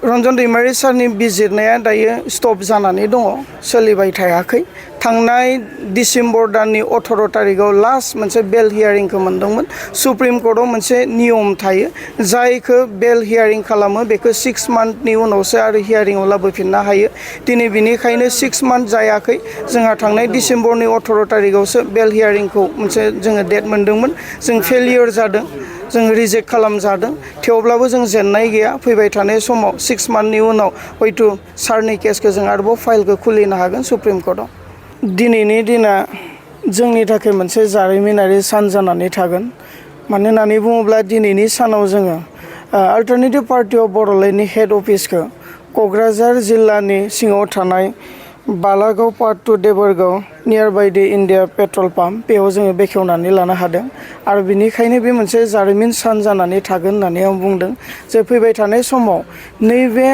रन्जन दैमारि सारनि बिजिरनाया दायो स्टप जानानै दङ सोलिबाय थायाखै थांनाय डिसेम्बर दाननि 18 तारिखआव लास्ट मोनसे बेल हियारिंखौ मोनदोंमोन सुप्रिम कर्टआव मोनसे नियम थायो जायखौ बेल हियारिं खालामो बेखौ 6 मान्थनि उनावसो आरो हियारिंआव लाबोफिननो हायो दिनै बिनिखायनो 6 मान्थ जायाखै जोंहा थांनाय डिसेम्बरनि 18 तारिखआवसो बेल हियारिंखौ मोनसे जोङो डेट मोनदोंमोन जों फेलियर जादों जों रिजेक्ट खालामजादों थेवब्लाबो जों जेननाय गैया फैबाय थानाय समाव 6 मान्थनि उनाव हयथ' सारनि केसखौ जों आरोबाव फाइलखौ खुलिनो हागोन सुप्रिम कर्टआव दिनैनि दिना जोंनि थाखाय मोनसे जारिमिनारि सान जानानै थागोन मानो होननानै बुङोब्ला दिनैनि सानाव जोङो अल्टारनेटिभ पार्टी अफ बड'लेण्डनि हेड अफिसखौ क'क्राझार जिल्लानि सिङाव थानाय बालागाव पार्ट 2 देबरगाव near by the India petrol pump बेयाव जोङो बेखेवनानै लानो हादों आरो बिनिखायनो बे मोनसे जारिमिन सान जानानै थागोन होननानै आं बुंदों जे फैबाय थानाय समाव नैबे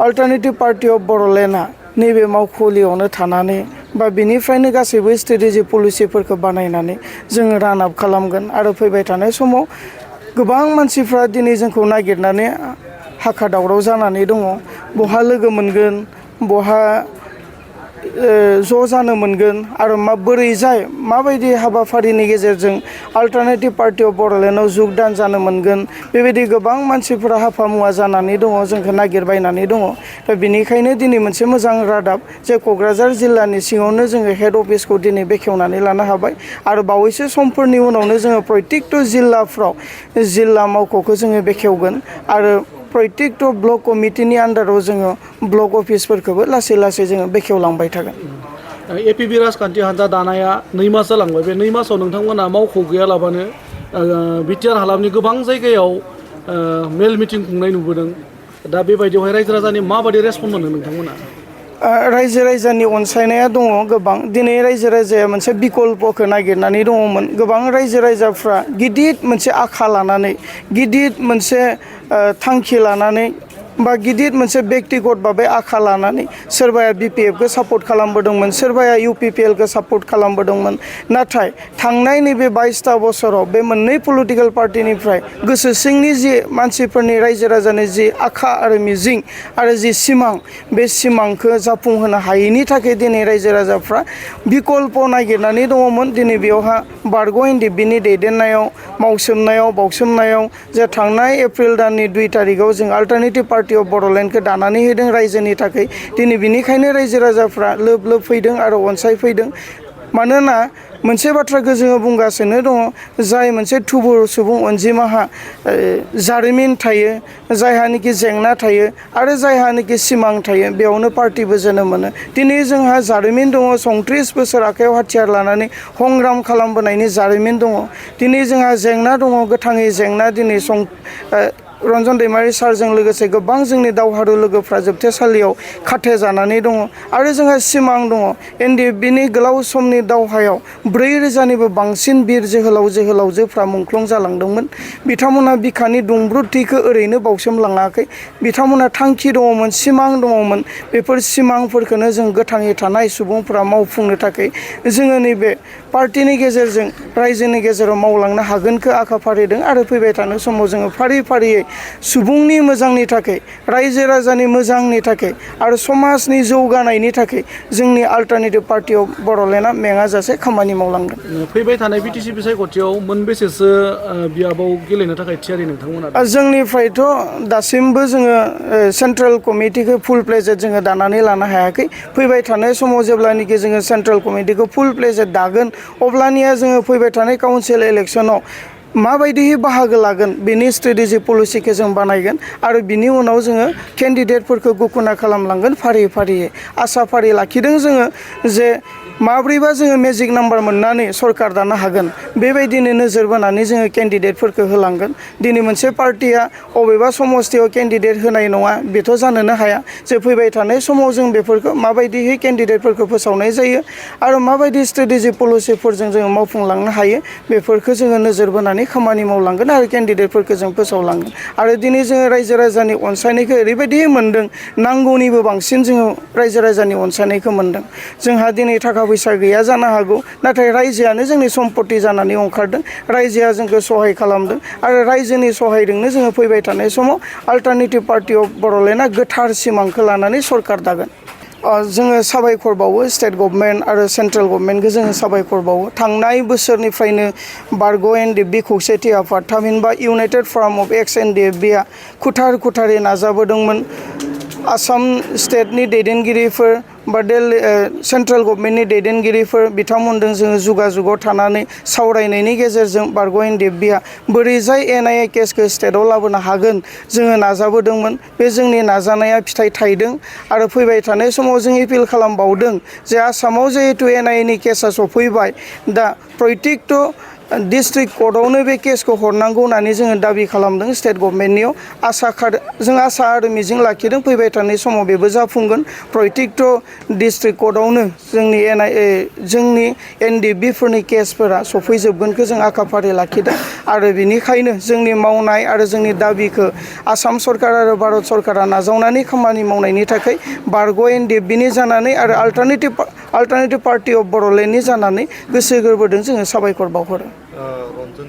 अल्टारनेटिभ पार्टी अफ बड'लेण्डआ नैबे मावखुलियावनो थानानै बा बिनिफ्रायनो गासैबो स्ट्रेटेजि पलिसिफोरखौ बानायनानै जोङो रान आप खालामगोन आरो फैबाय थानाय समाव गोबां मानसिफ्रा दिनै जोंखौ नागिरनानै हाखा दावराव जानानै दङ बहा लोगो मोनगोन बहा ज' जानो मोनगोन आरो बोरै जाय माबायदि हाबाफारिनि गेजेरजों अल्टारनेटिभ पार्टी अफ बड'लेण्डआव जुगदान जानो मोनगोन बेबायदि गोबां मानसिफोरा हाफामुवा जानानै दङ जोंखौ नागिरबायनानै दङ दा बिनिखायनो दिनै मोनसे मोजां रादाब जे क'क्राझार जिल्लानि सिङावनो जोङो हेड अफिसखौ दिनै बेखेवनानै लानो हाबाय आरो बावैसो समफोरनि उनावनो जोङो प्रत्येकट' जिल्लाफ्राव जिल्ला मावख'खौ जोङो बेखेवगोन आरो प्रत्येकट' ब्लक कमिटिनि आन्दाराव जोङो ब्लक अफिसफोरखौबो लासै लासै जोङो बेखेवलांबाय थागोन एपिबि राजखान्थि हान्जा दानाया 2 मास जालांबाय बे 2 मासाव नोंथांमोना मावख' गैयालाबानो बिटिआर हालामनि गोबां जायगायाव मेल मिटिं खुंनाय नुबोदों दा बेबायदियावहाय रायजो राजानि माबायदि रेसपन्स मोनो नोंथांमोना रायजो राजानि अनसायनाया दङ गोबां दिनै रायजो राजाया मोनसे बिकल्पखौ नागिरनानै दङमोन गोबां रायजो राजाफ्रा गिदिर मोनसे आखा लानानै गिदिर मोनसे थांखि लानानै बा गिदिर मोनसे बेक्तिगत भाबै आखा लानानै सोरबाया बिपिएफखौ सापर्ट खालामबोदोंमोन सोरबाया इउपिपिएलखौ सापर्ट खालामबोदोंमोन नाथाय थांनाय नैबे 22ता बोसोराव बे मोननै पलिटिकेल पार्टिनिफ्राय गोसो सिंनि जि मानसिफोरनि रायजो राजानि जि आखा आरो मिजिं आरो जि सिमां बे सिमांखौ जाफुंहोनो हायैनि थाखाय दिनै रायजो राजाफ्रा बिकल्प नागिरनानै दङमोन दिनै बेयावहा बारग' एनडिएफबिनि दैदेननायाव मावसोमनायाव बावसोमनायाव जे थांनाय एप्रिल दाननि 2 तारिखआव जों अल्टारनेटिभ पार्टी अफ बड'लेण्डखौ दानानै होदों रायजोनि थाखाय दिनै बिनिखायनो रायजो राजाफ्रा लोब लोब फैदों आरो अनसायफैदों मानोना मोनसे बाथ्राखौ जोङो बुंगासिनो दङ जाय मोनसे थुबुर सुबुं अनजिमाहा जारिमिन थायो जायहानिखि जेंना थायो आरो जायहानिखि सिमां थायो बेयावनो पार्टिबो जोनोम मोनो दिनै जोंहा जारिमिन दङ 34 बोसोर आखायाव हाथियार लानानै संग्राम खालामबोनायनि जारिमिन दङ दिनै जोंहा जेंना दङ गोथाङै जेंना दिनै रन्जन दैमारि सारजों लोगोसे गोबां जोंनि दावहारु लोगोफ्रा जोबथेसालियाव खाथे जानानै दङ आरो जोंहा सिमां दङ एनडिएफबिनि गोलाव समनि दावहायाव 4,000निबो बांसिन बिर जोहोलाव जोहोलावजोफ्रा मुंख्लं जालांदोंमोन बिथांमोनहा बिखानि दुंब्रुदथिखौ ओरैनो बावसोमलाङाखै बिथांमोनहा थांखि दङमोन सिमां दङमोन बेफोर सिमांफोरखौनो जों गोथाङै थानाय सुबुंफोरा मावफुंनो थाखाय जोङो नैबे पार्टिनि गेजेरजों रायजोनि गेजेराव मावलांनो हागोनखौ आखा फारिदों आरो फैबाय थानाय समाव जोङो फारि फारियै सुबुंनि मोजांनि थाखाय रायजो राजानि मोजांनि थाखाय आरो समाजनि जौगानायनि थाखाय जोंनि अल्टारनेटिभ पार्टी अफ बड'लेण्डआ मेङाजासे खामानि मावलांगोन फैबाय थानाय बिटिसि बिसायख'थियाव मोनबेसेसो बियाबाव गेलेनो थाखाय थियारि नोंथांमोना जोंनिफ्रायथ' दासिमबो जोङो सेन्ट्रेल कमिटिखौ फुल प्लेजेड जोङो दानानै लानो हायाखै फैबाय थानाय समाव जेब्लानोखि जोङो सेन्ट्रेल कमिटिखौ फुल प्लेजेड दागोन अब्लानिया जोङो फैबाय थानाय काउन्सिल इलेक्सनाव माबायदियै बाहागो लागोन बेनि स्ट्रेटेजि पलिसिखौ जों बानायगोन आरो बिनि उनाव जोङो केन्डिडेटफोरखौ घोषणा खालामलांगोन फारि फारियै आसा फारि लाखिदों जोङो जे माब्रैबा जोङो मेजिक नाम्बार मोननानै सरकार दानो हागोन बेबायदिनो नोजोर बोनानै जोङो केन्डिडेटफोरखौ होलांगोन दिनै मोनसे पार्टिया अबेबा समस्थियाव केन्डिडेट होनाय नङा बेथ' जानोनो हाया जे फैबाय थानाय समाव जों बेफोरखौ माबायदियै केन्डिडेटफोरखौ फोसावनाय जायो आरो माबायदि स्ट्रेटेजि पलिसिफोरजों जोङो मावफुंलांनो हायो बेफोरखौ जोङो नोजोर बोनानै खामानि मावलांगोन आरो केन्डिडेटफोरखौ जों फोसावलांगोन आरो दिनै जोङो रायजो राजानि अनसायनायखौ ओरैबायदि मोन्दों नांगौनिबो बांसिन जोङो रायजो राजानि अनसायनायखौ मोन्दों जोंहा दिनै थाखा थाखा फैसा गैया जानो हागौ नाथाय रायजोआनो जोंनि सम्पति जानानै ओंखारदों रायजोआ जोंखौ सहाय खालामदों आरो रायजोनि सहायजोंनो जोङो फैबाय थानाय समाव अल्टारनेटिभ पार्टि अफ बड'लेण्डआ गोथार सिमांखौ लानानै सरकार दागोन जोङो साबायखर बावो स्टेट गभर्नमेन्ट आरो सेन्ट्रेल गभर्नमेन्टखौ जोङो साबायखर बावो थांनाय बोसोरनिफ्रायनो बारग' एनडिएफबि खौसेथि आफाद थामहिनबा इउनाइटेड फराम अफ एक्स एनडिएफबिआ खुथारै नाजाबोदोंमोन आसाम स्टेटनि दैदेनगिरिफोर बा सेन्ट्रेल गभर्नमेन्टनि दैदेनगिरिफोर बिथांमोनजों जोङो जुगाजुगाव थानानै सावरायनायनि गेजेरजों बारग' एनडिएफबिआ बोरैजाय एनआइए केसखौ स्टेटआव लाबोनो हागोन जोङो नाजाबोदोंमोन बे जोंनि नाजानाया फिथाइ थायदों आरो फैबाय थानाय समाव जों एपिल खालामबावदों जे आसामाव जिहेतु एनआइएनि केसा सफैबाय दा प्रयटेकट' डिस्ट्रिक्ट कर्टआवनो बे केसखौ हरनांगौ होननानै जोङो दाबि खालामदों स्टेट गभर्नमेन्टनियाव जों आसा आरो मिजिं लाखिदों फैबाय थानाय समाव बेबो जाफुंगोन प्रयटेकट' डिस्ट्रिक्ट कर्टआवनो जोंनि एनडिएफबिफोरनि केसफोरा सफैजोबगोनखौ जों आखा-फारि लाखिदों आरो बेनिखायनो जोंनि मावनाय आरो जोंनि दाबिखौ आसाम सरकार आरो भारत सरकारा नाजावनानै खामानि मावनायनि थाखाय बारग' एनडिएफबिनि जानानै आरो अल्टारनेटिभ पार्टि अफ बड'लेण्डनि जानानै गोसो गोरबोजों जोङो साबायखर बावहरो